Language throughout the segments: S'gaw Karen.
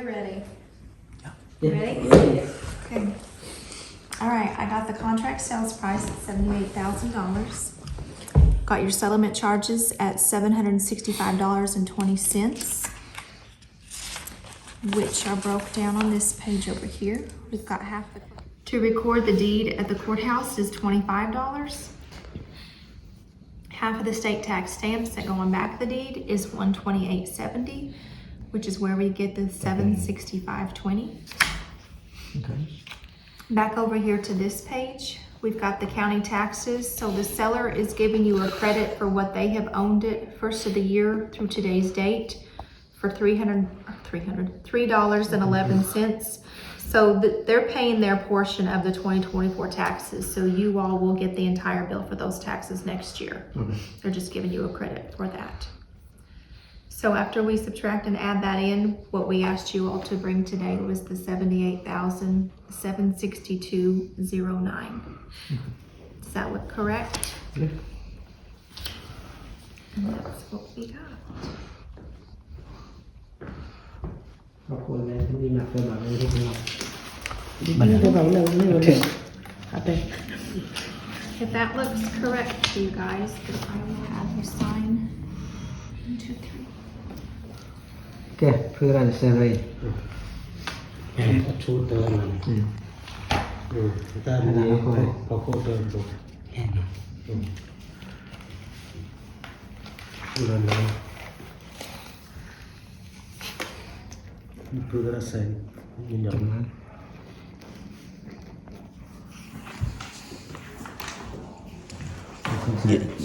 Ready? You ready? Okay. All right, I got the contract sales price at seventy-eight thousand dollars. Got your settlement charges at seven hundred sixty-five dollars and twenty cents, which are broke down on this page over here. We've got half the, to record the deed at the courthouse is twenty-five dollars. Half of the state tax stamps that go on back of the deed is one twenty-eight seventy, which is where we get the seven sixty-five twenty. Okay. Back over here to this page, we've got the county taxes. So the seller is giving you a credit for what they have owned it first of the year through today's date for three hundred, three hundred, three dollars and eleven cents. So th- they're paying their portion of the twenty twenty-four taxes. So you all will get the entire bill for those taxes next year. Okay. They're just giving you a credit for that. So after we subtract and add that in, what we asked you all to bring today was the seventy-eight thousand seven sixty-two zero nine. Does that look correct? Yeah. And that's what we got. If that looks correct to you guys, then I will have you sign one, two, three. Okay, put it on the survey. အချိုးတၢမန် တၢမန် ပခုတ်တၢ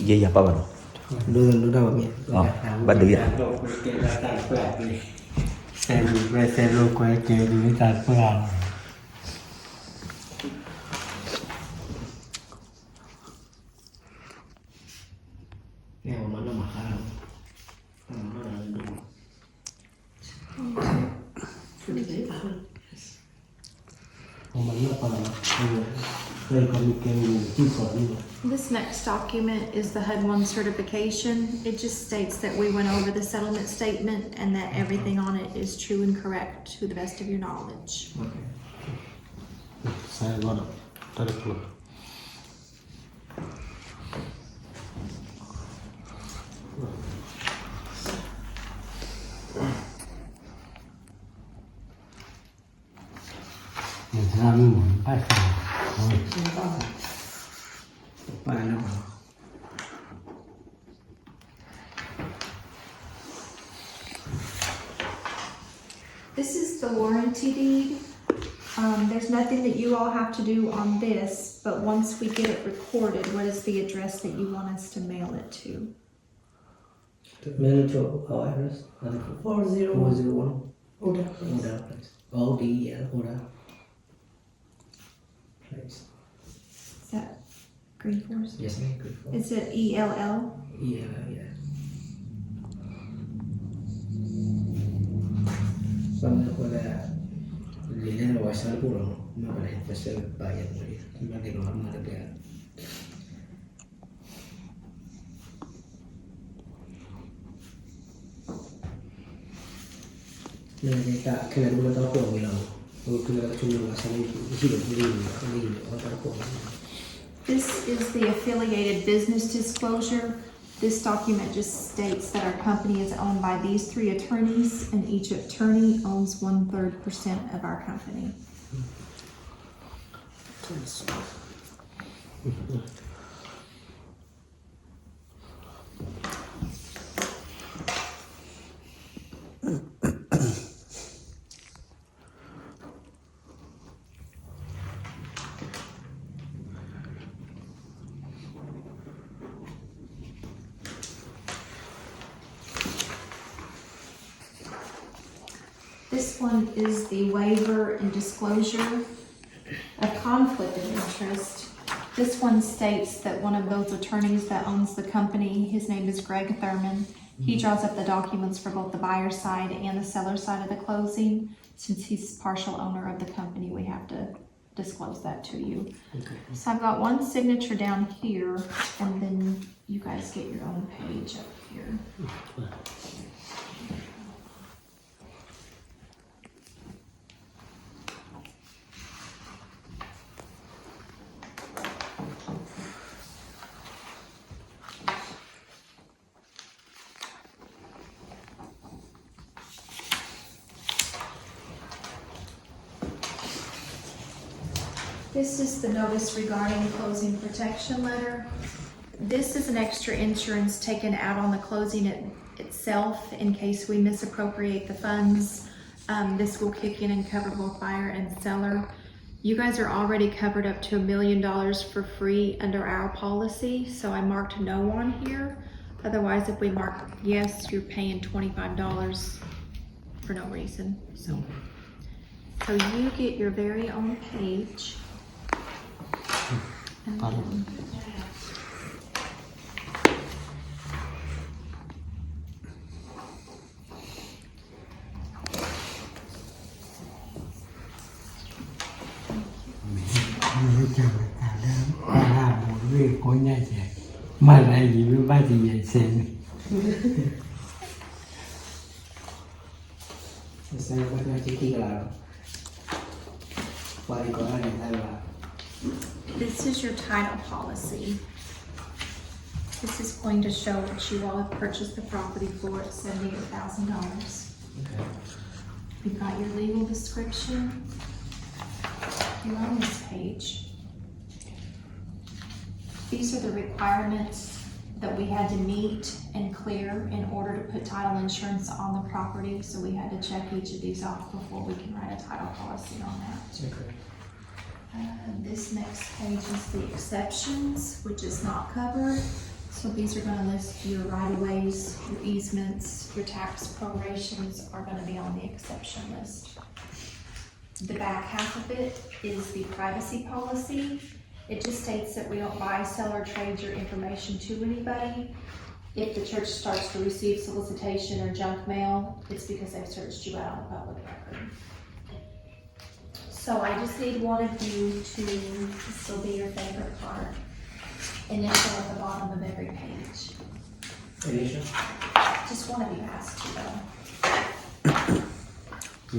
ယဲယၤပာ်ဘၣ်နီၤ, ဘၣ်ဒုးယၤ, ဆဲးလူၤကွဲကဲဒုးတၢ်ပှၢ်လီၤ. This next document is the hud one certification. It just states that we went over the settlement statement and that everything on it is true and correct to the best of your knowledge. Okay. Sign a lot of, very cool. This is the warranty deed. Um, there's nothing that you all have to do on this, but once we get it recorded, what is the address that you want us to mail it to? Mail it to our address, four zero one Oda Place. Oda Place. O D E L, Oda Place. Is that Green Forest? Yes, ma'am, Green Forest. Is it E L L? E L L, yeah. ဘၣ်မနုၤအဃိလၢ လံာ်လဲၢ်န့ၣ် ပှၤဆါတပူၤလီၤ, မ့ၢ်ပှၤလဲၤ ပှၤဆါပာ်ယဲၢ်ပူၤလံ, မ့ၢ်က့ၤလီၤမၤတဘျီ လၢတၢ်ခဲလၢာ်တအိၣ်လၢတၢ်အိၣ်ဖှိၣ်အဂ့ၢ်လီၤ. အဝဲခဲလၢာ်တအိၣ်ဆူၣ်လၢပှၤဆါန့ၢ်ဟံၣ်လီၤ အိၣ်လၢဟံၣ်န့ၣ် အီၣ်တၢ်အိၣ်ဖှိၣ်အဂ့ၢ်လီၤ. This is the affiliated business disclosure. This document just states that our company is owned by these three attorneys and each attorney owns one third percent of our company. This one is the waiver and disclosure of conflict of interest. This one states that one of those attorneys that owns the company, his name is Greg Thurman. He draws up the documents for both the buyer side and the seller side of the closing. Since he's partial owner of the company, we have to disclose that to you. Okay. So I've got one signature down here, and then you guys get your own page up here. This is the notice regarding closing protection letter. This is an extra insurance taken out on the closing it-, itself in case we misappropriate the funds. Um, this will kick in and cover both buyer and seller. You guys are already covered up to a million dollars for free under our policy, so I marked no on here. Otherwise, if we mark yes, you're paying twenty-five dollars for no reason. So, so you get your very own page. And then This is your title policy. This is going to show what you all have purchased the property for at seventy-eight thousand dollars. Okay. We've got your legal description. You're on this page. These are the requirements that we had to meet and clear in order to put title insurance on the property. So we had to check each of these off before we can write a title policy on that. Okay. Uh, this next page is the exceptions, which is not covered. So these are gonna list your right-of-ways, your easements, your tax prorations are gonna be on the exception list. The back half of it is the privacy policy. It just states that we don't buy, sell, or trade your information to anybody. If the church starts to receive solicitation or junk mail, it's because they've searched you out on the public record. So I just need one of you to, this will be your favorite part, initial at the bottom of every page. Initial? Just one of you has to, though.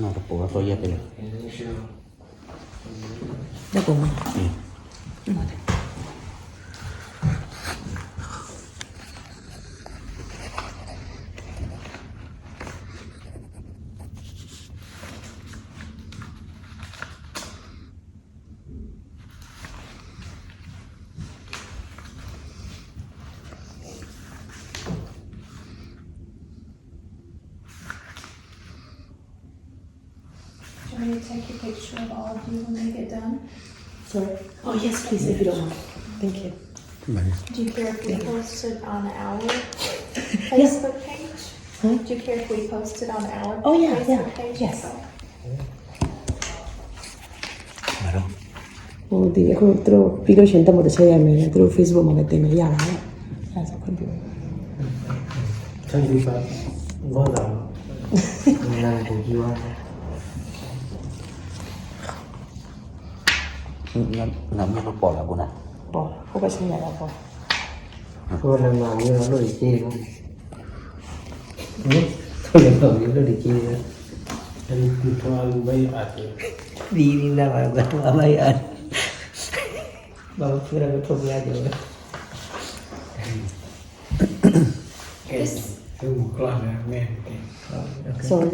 နောက်တစ်ပုဒ် Initial. ဒီးပုံမှန် Do you want me to take a picture of all of you when they get done? Sorry? Oh, yes, please, if you don't mind. Thank you. Do you care if we post it on our Facebook page? Huh? Do you care if we post it on our Facebook page as well? ဟိုဒီအခုသူတို့ပြီးလို့ရှိရင်တက်မတချက်ရိုက်မယ်သူတို့ Facebook မှာလည်းတင်မယ်ရတာပေါ့အဲဒါဆိုခွင့်ပြုတယ် ထန်ဒီပါဘောတာနန်ကိုယူပါနမီးလို့ပေါ်လာဘူးနော်ပေါ်ဟိုဘက်ဆင်းရတာပေါ့ Hola, mami, no lo dije, ¿no? ¿Eh? Hola, mami, no lo dije, ¿no? El tutor, el vaya a hacer. Dile la verdad, la vaya a hacer. Vamos fuera de otro viaje, ¿no? Yes. Sorry.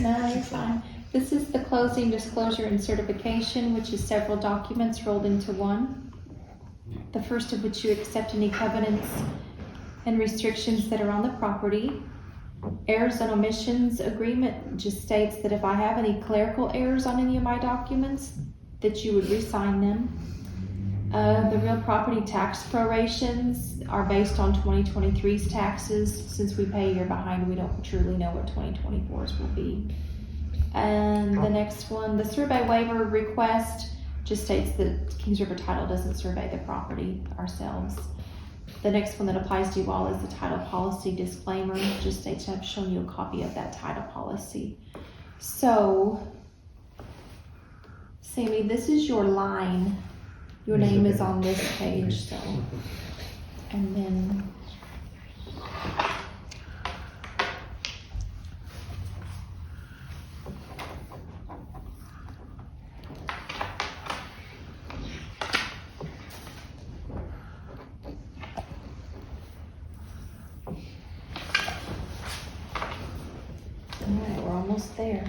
No, you're fine. This is the closing disclosure and certification, which is several documents rolled into one. The first of which you accept any covenants and restrictions that are on the property. Errors and omissions agreement just states that if I have any clerical errors on any of my documents, that you would re-sign them. Uh, the real property tax prorations are based on twenty twenty-three's taxes. Since we pay a year behind, we don't truly know what twenty twenty-four's will be. And the next one, the survey waiver request just states that Kings River Title doesn't survey the property ourselves. The next one that applies to you all is the title policy disclaimer. Just states I've shown you a copy of that title policy. So, Sammy, this is your line. Your name is on this page, so. And then All right, we're almost there.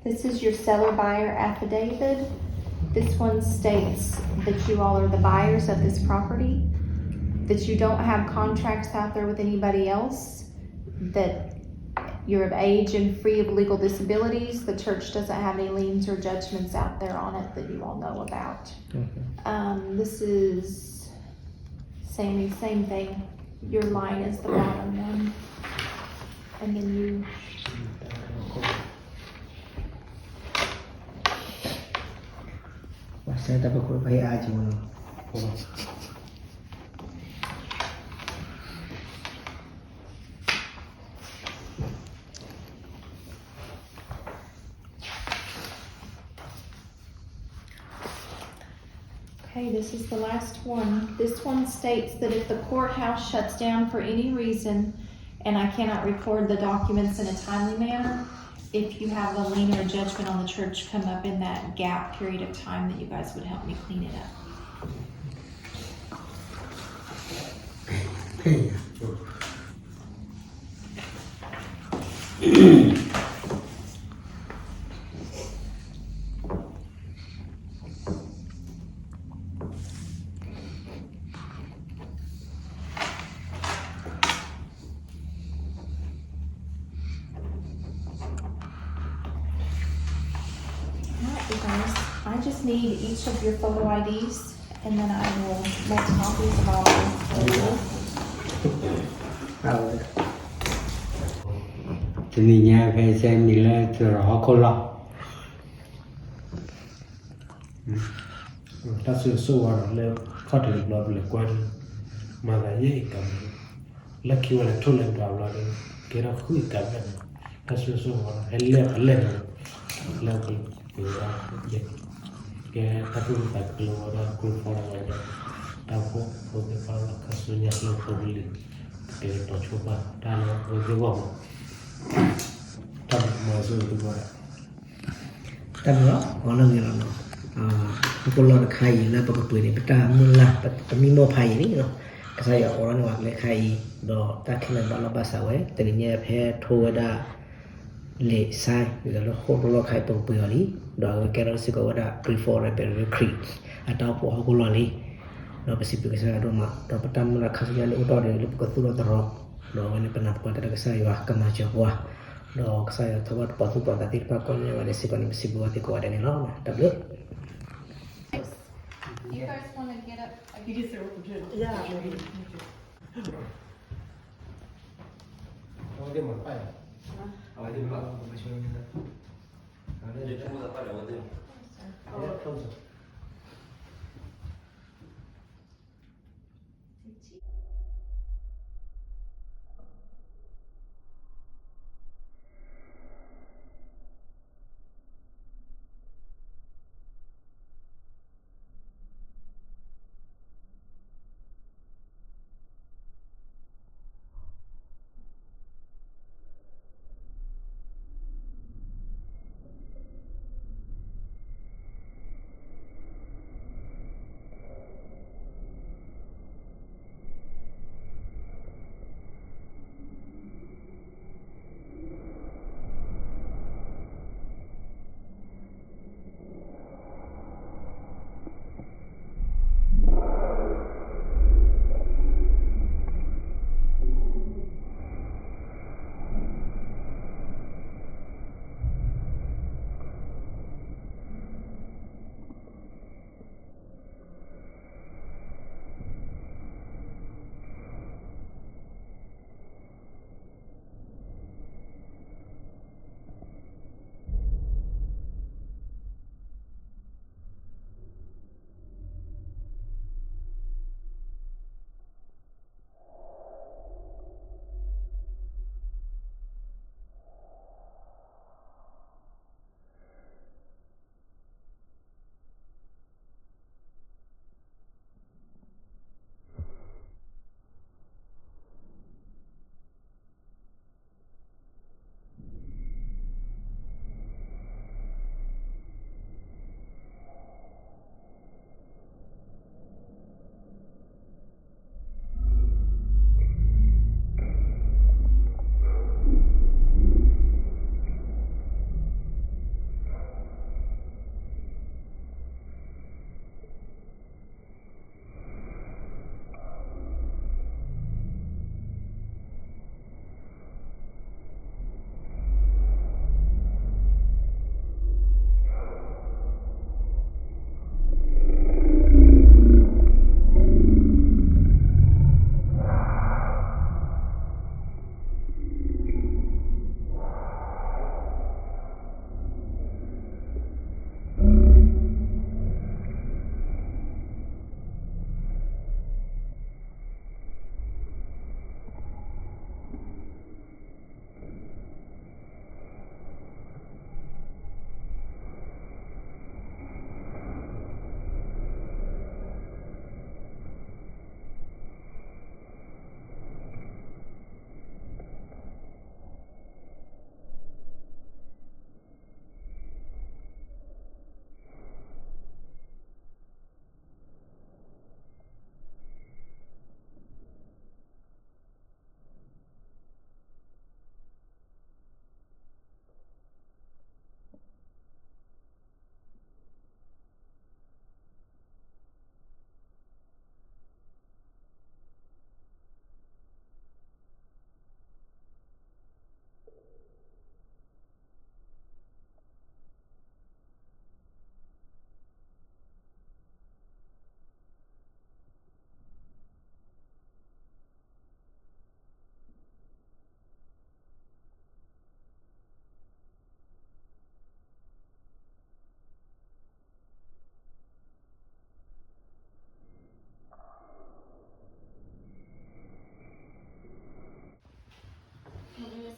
This is your seller buyer affidavit. This one states that you all are the buyers of this property, that you don't have contracts out there with anybody else, that you're of age and free of legal disabilities. The church doesn't have any liens or judgments out there on it that you all know about. Um, this is same, same thing. Your line is the bottom one. And then you Okay, this is the last one. This one states that if the courthouse shuts down for any reason and I cannot record the documents in a timely manner, if you have a lien or a judgment on the church come up in that gap period of time, that you guys would help me clean it up. All right, you guys, I just need each of your photo I Ds, and then I will make copies of all of them. တနံၤညါဖဲဆဲမံၤလၢသရိာ်ဟီၣ်ခိၣ်လီၢ် တၢ်ဆိၣ်ဂ့ၤဆိၣ်ဝါဒီးလၢခီၣ်ထံးတဘျီပလဲၤကွၢ်ဒီး မၤသးယဲၢ်အံၤကးဘျီ လၢခံဝဲန့ၣ်ထိၣ်လဲၤဒွးဘျီဒီး ကဲထီၣ်ဃုအံၤကးဘျီန့ၣ် တၢ်ဆိၣ်ဂ့ၤဆိၣ်ဝါဒီး ဟဲလဲၢ်ပလဲၢ်န့ၣ် လၢပက့ၤဝဲဒၣ် ကဲတၢ်သူၣ်ဖှံသးညီဝဲဒၣ် group photo ဝဲဒၣ် တၢ်အိၣ်ဖှိၣ်ဖိသ့ၣ်တဖၣ်လၢခါဆူညါလၢဖိပလံၤ ကကဲတီၤဆိပာ်တၢ်လၢအဝဲသ့ၣ်ဂီၢ်မး တၢ်မၤဆိၣ်ဂ့ၤသ့ၣ်တဖၣ် တၢ်ဘျုးလီၤ ပှၤလၢအဂ့ၤလီၤနီၤ ဟီၣ်ခိၣ်လီၢ်တခါအံၤလၢပကပှ့ၤန့ၣ် ပတၢ်မုၢ်လၢ် ပမံမီၢ်ဖးယံာ်လံနီၤ ကစၢ်ယွၤအိးထီၣ်န့ၢ်ပှၤလၢခါအံၤ ဒီးတၢ်ခဲလၢာ်ဘၣ်လီၢ်ဘၣ်စးဝဲ တနံၤညါဖဲထိဝဲဒၣ် လံာ်စဲး ဒ်သိးလၢဟီၣ်ခိၣ်လီၢ်ခါအံၤပကပှ့ၤအီၤလံ ဒီးအဝဲကဲထီၣ်စ့ၢ်ကီးဝဲဒၣ် group photo လၢပရခရံာ် အတၢ်အိၣ်ဖှိၣ်ဟီၣ်ခိၣ်လီၢ်လံ ဒီးပစံးဘျုးကစၢ်ယွၤဒိၣ်မး ဒီးပတၢ်မုၢ်လၢ်ခါဆူညါန့ၣ်အိၣ်တ့ၢ်ဒံးလၢပကသူၣ်ထီၣ်သရိာ် ဒီးအဝဲန့ၣ်ပနၢ်ပၢၢ်တၢ်လၢကစၢ်ယွၤကမၤစၢၤပှၤ ဒီးကစၢ်ယွၤထီၣ်ဘၣ်ပှၤသူၣ်ပှၤသးသ့ၣ်တဖၣ်ကိးန့ၢ်ဝဲဒၣ်စ့ၢ်ကီးန့ၣ် ပစံးဘျုးဝဲသ့ၣ်ကိးဂၤဒဲးန့ၣ်လီၤ. တၢ်ဘျုး You guys want to get up? You just said what to do. Yeah.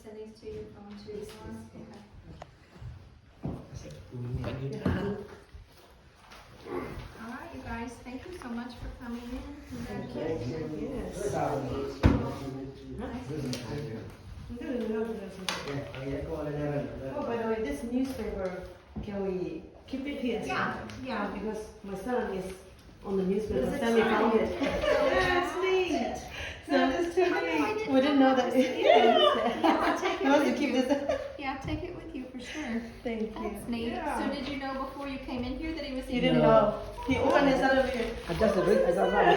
Sending to your phone too. All right, you guys, thank you so much for coming in. Congratulations. Yes. Nice to meet you. Oh, by the way, this newspaper, can we keep it here? Yeah, yeah. Because my son is on the newspaper. Send me found it. That's neat. That is too neat. We didn't know that. Yeah, take it with you. Yeah, take it with you for sure. Thank you. That's neat. So did you know before you came in here that he was here? He didn't know. He opened his other ear. I just read. I just read. I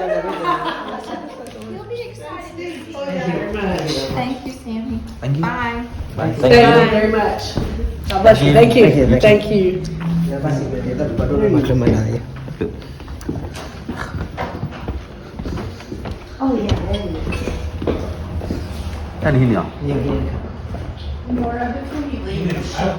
just read. He'll be excited. Thank you very much. Thank you, Sammy. Thank you. Bye. Bye. Thank you very much. God bless you. Thank you. Thank you. Thank you. Oh, yeah, there you go. Tani hini ya.